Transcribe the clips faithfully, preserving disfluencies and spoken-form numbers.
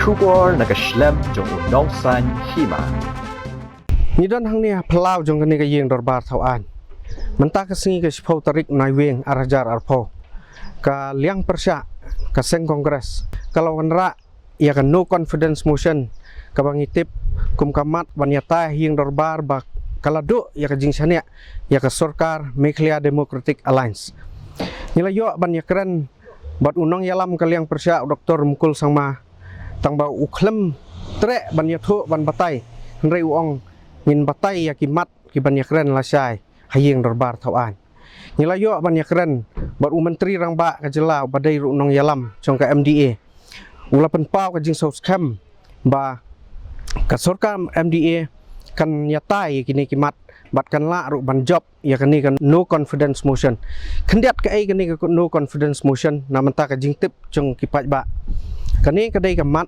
Khubor na ka shlem jong u nongsan hima. Ngi don hangne ha phyllaw jong kane ka ïing dorbar thaw aiñ. Mynta ka sngi ka shiphew tarik Naiwieng ar hajar arphew, ka liang pyrshah ka seng Congress ka la wanrah ïa ka no confidence motion kaba ngi tip kum ka mat ban ïatai ha ïing dorbar ba ka la duh ïa ka jingshaniah ïa ka sorkar Meghalaya Democratic Alliance. Ngi la ïoh ban ïakren bad u nongïalam ka liang pyrshah u Doktor Mukul Sangma, tang ba u khlem treh ban ïathuh ban batai, hynrei u ong ngin batai ïa ki mat ki ban ïakren lashai ha ïing dorbar thaw aiñ. Ngi la ïoh ban ïakren bad u Myntri Rangbah ka jylla uba dei ruh u nongïalam jong ka M D A. U la pynpaw ka jingsngewskhem ba ka sorkar M D A kan ïatai ïa kine ki mat bad kan lah ruh ban jop ïa kane ka no confidence motion. Khyndiat kaei kane ka no confidence motion na mynta ka jingtip jong ki paidbah. Kane ka dei ka mat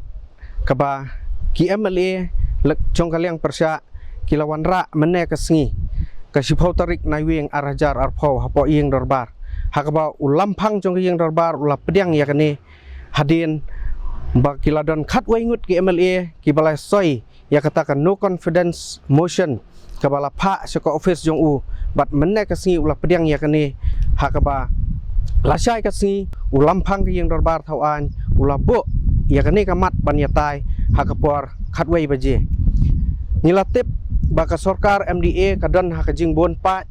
kaba ki M L A lek jong ka liang pyrshah ki la wanrah mynne ka sngi ka shiphew tarik Naiwieng ar hajar arphew hapoh ïing dorbar, ha kaba u lamphang jong ka ïing dorbar u la pdiang ïa kane hadien ba ki la don khatwei ngut ki M L A kiba la soi ïa kata ka no confidence motion kaba la phah sha ka office jong u, bad mynne ka sngi u la pdiang ïa kane, ha kaba lashai ka sngi u lamphang ka ïing dorbar thaw aiñ u la buh ïa kane ka mat ban ïatai ha ka por khatwei baje. Ngi la tip ba ka sorkar M D A ka don ha ka jingbun paid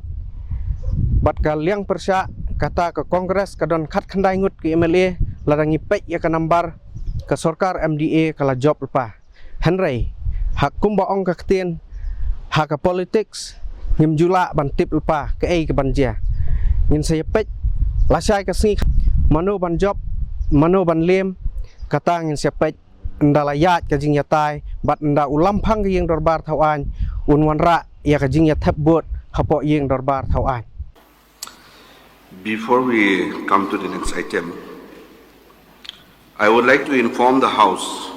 bad ka liang pyrshah, kata ka Congress ka don khatkhyndai ngut ki M L A. Lada ngi peit ïa ka nambar, ka sorkar M D A ka la jop lypa. Hynrei ha kumba ong ka ktien, ha ka politics ngim ju lah ban tip lypa kaei ka ban jia. Ngin sa ïa peit lashai ka sngi mano ban jop, mano ban lem, kata ngin sa ïa peit ynda la ïaid ka jingïatai bad ynda u lamphang ka ïing dorbar thaw aiñ un wanrah ïa ka jingïathep vote hapoh ïing dorbar thaw aiñ. Before we come to the next item, I would like to inform the House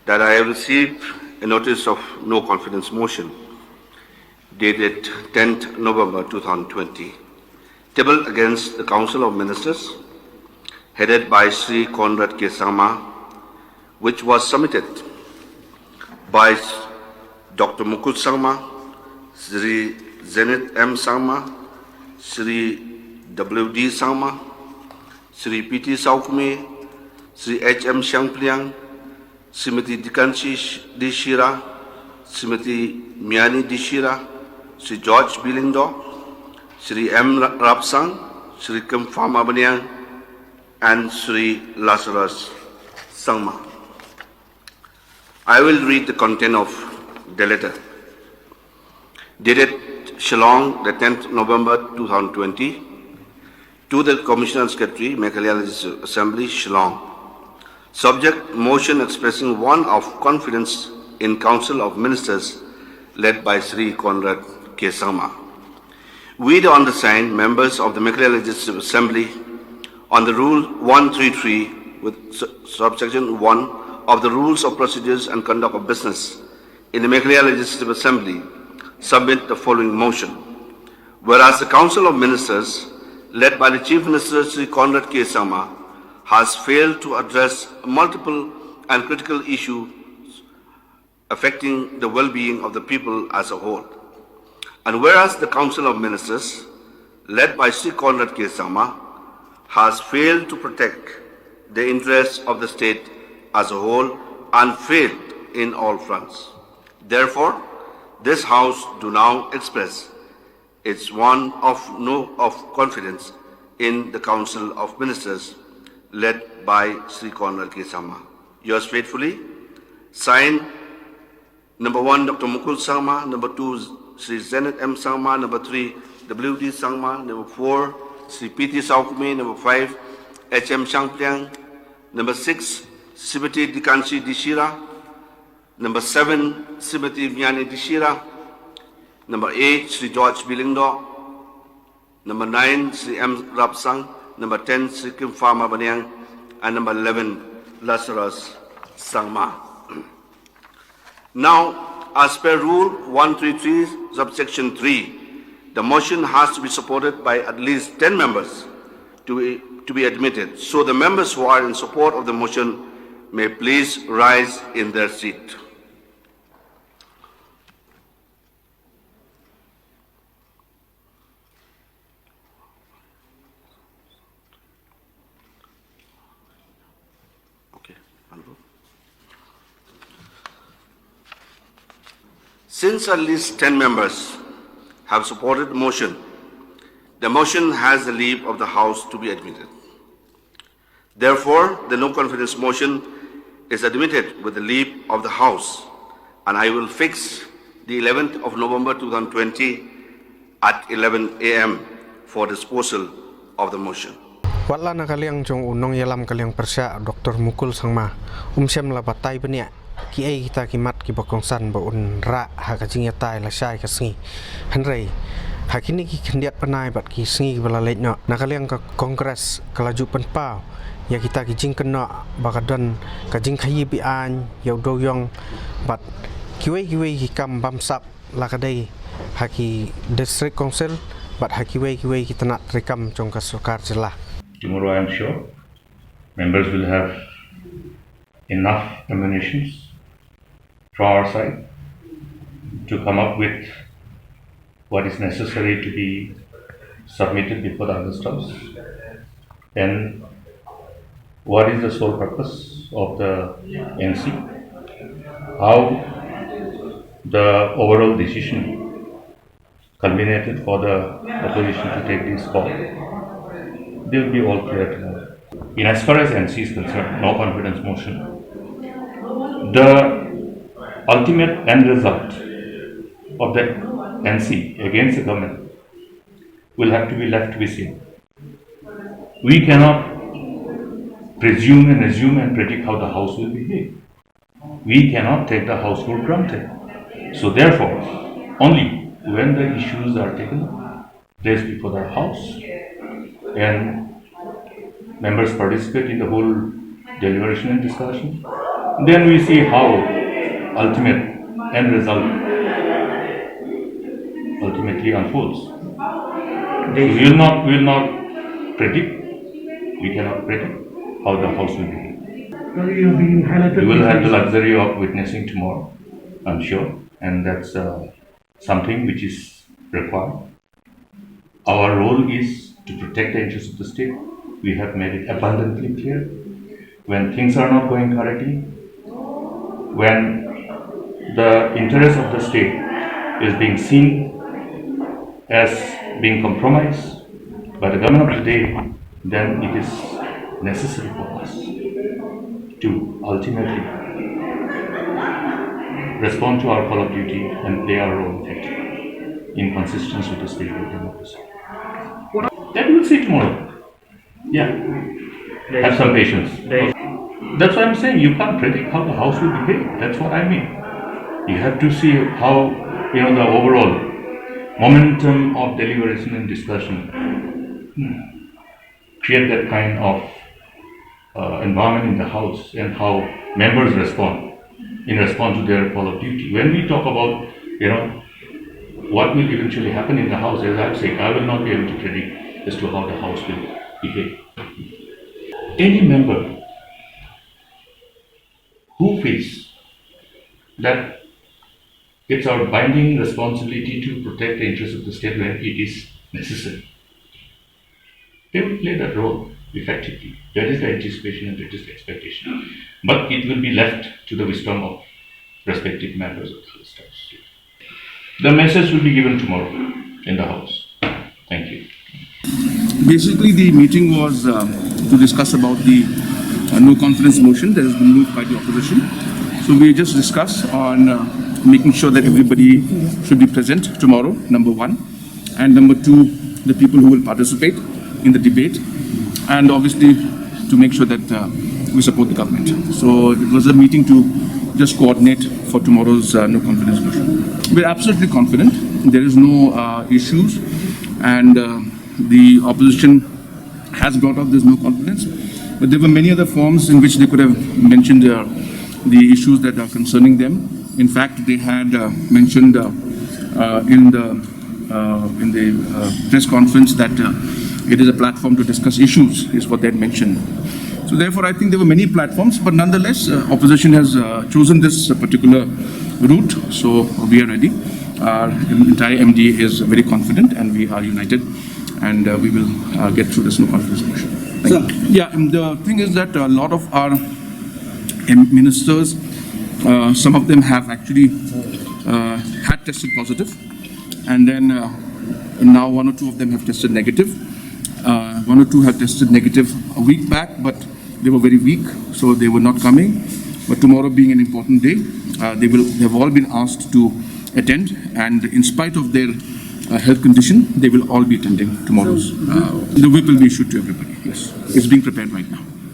that I have received a notice of no confidence motion dated tenth November two thousand twenty, tabled against the Council of Ministers, headed by Shri Conrad K Sangma, which was submitted by Doctor Mukul Sangma, Shri Zenith M Sangma, Shri W D Sangma, Shri P T Sawkmie, Shri H M Shangpliang, Srimati Dikanshi D Shira, Srimati Miani D Shira, Shri George B Lyngdoh, Shri M Ra-, Rapsang, Shri Kempha Mabaniang, and Shri Lazarus Sangma. I will read the content of the letter. Dated Shillong, the tenth November two thousand twenty, to the Commissioner Secretary, Meghalaya Legislative Assembly, Shillong. Subject: motion expressing want of confidence in Council of Ministers led by Shri Conrad K Sangma. We, the undersigned members of the Meghalaya Legislative Assembly, on the Rule one three three, with su-, subsection one of the Rules of Procedures and Conduct of Business in the Meghalaya Legislative Assembly, submit the following motion. Whereas the Council of Ministers, led by the Chief Minister Shri Conrad K Sangma, has failed to address multiple and critical issues affecting the well-being of the people as a whole. And whereas the Council of Ministers, led by Shri Conrad K Sangma, has failed to protect the interests of the state as a whole and failed in all fronts. Therefore, this House do now express its want of no of confidence in the Council of Ministers led by Shri Conrad K Sangma. Yours faithfully, signed, number one, Doctor Mukul Sangma, number two, Shri Zenith M Sangma, number three, W D Sangma, number four, Shri P T Sawkmie, number five, H M Shangpliang, number six, Srimati Dikanshi D Shira, number seven, Srimati Miani D Shira, number eight, Shri George B Lyngdoh, number nine, Shri M Rapsang, number ten, Shri Kempha Mabaniang, and number eleven, Lazarus Sangma. Now, as per Rule one three three, subsection three, the motion has to be supported by at least ten members to be, to be admitted. So the members who are in support of the motion may please rise in their seat. Okay, Honorable. Since at least ten members have supported the motion, the motion has the leave of the House to be admitted. Therefore, the no confidence motion is admitted with the leave of the House, and I will fix the eleventh of November two thousand twenty at eleven a m for disposal of the motion. Wat la na ka liang jong u nongïalam ka liang pyrshah Doktor Mukul Sangma, um shym la batai bniah kiei kita ki mat kiba kongsan ba un rah ha ka jingïatai lashai ka sngi. Hynrei ha kine ki khyndiat bnai bad ki sngi kiba la leit noh, na ka liang ka Congress ka la ju pynpaw ïa kita ki jingkynnoh ba ka don ka jingkhaïi be-aiñ ïa u dewïong bad kiwei kiwei ki kam bamsap, la ka dei ha ki District Council bad ha kiwei kiwei ki tnat treikam jong ka sorkar jylla. Tomorrow, I am sure members will have enough ammunitions from our side to come up with what is necessary to be submitted before the August House, and what is the sole purpose of the N C, how the overall decision culminated for the opposition to take this call. They will be all clear tomorrow. In as far as N C is concerned, no confidence motion, the ultimate end result of that N C against the government will have to be left to be seen. We cannot presume and assume and predict how the House will behave. We cannot take the House for granted. So therefore, only when the issues are taken, placed before the House, and members participate in the whole deliberation and discussion, then we see how ultimate end result ultimately unfolds. We will not, we will not predict, we cannot predict how the House will behave. Well, you have been highlighted. We will have the luxury of witnessing tomorrow, I'm sure, and that's uh, something which is required. Our role is to protect the interests of the state. We have made it abundantly clear. When things are not going correctly, when the interest of the state is being seen as being compromised by the government of the day, then it is necessary for us to ultimately respond to our call of duty and play our role effectively in consistency with the spirit of democracy. That we'll see tomorrow. Yeah. Have some patience. That's why I'm saying you can't predict how the House will behave. That's what I mean. You have to see how, you know, the overall momentum of deliberation and discussion, hmm, create that kind of uh, environment in the House and how members respond in response to their call of duty. When we talk about, you know, what will eventually happen in the House, as I've said, I will not be able to predict as to how the House will behave. Any member who feels that it's our binding responsibility to protect the interests of the state when it is necessary, they will play that role effectively. That is the anticipation and that is the expectation. But it will be left to the wisdom of respective members of the House. The message will be given tomorrow in the House. Thank you. Basically, the meeting was uh, to discuss about the uh, no confidence motion that has been moved by the opposition. So we just discussed on uh, making sure that everybody should be present tomorrow, number one. And number two, the people who will participate in the debate. And obviously, to make sure that uh, we support the government. So it was a meeting to just coordinate for tomorrow's uh, no confidence motion. We're absolutely confident. There is no uh, issues. And uh, the opposition has brought up this no confidence. But there were many other forms in which they could have mentioned uh, the issues that are concerning them. In fact, they had uh, mentioned uh, uh, in the uh, in the uh, press conference that uh, it is a platform to discuss issues, is what they had mentioned. So therefore, I think there were many platforms, but nonetheless, uh, opposition has uh, chosen this uh, particular route. So we are ready. Our entire M D A is very confident, and we are united, and uh, we will uh, get through this no confidence motion. Thank you. Yeah, and the thing is that a lot of our um, ministers, uh, some of them have actually uh, had tested positive, and then uh, now one or two of them have tested negative. Uh, one or two have tested negative a week back, but they were very weak, so they were not coming. But tomorrow being an important day, uh, they will have all been asked to attend, and in spite of their uh, health condition, they will all be attending tomorrow's. Uh, the whip will be issued to everybody. Yes, it's being prepared right now.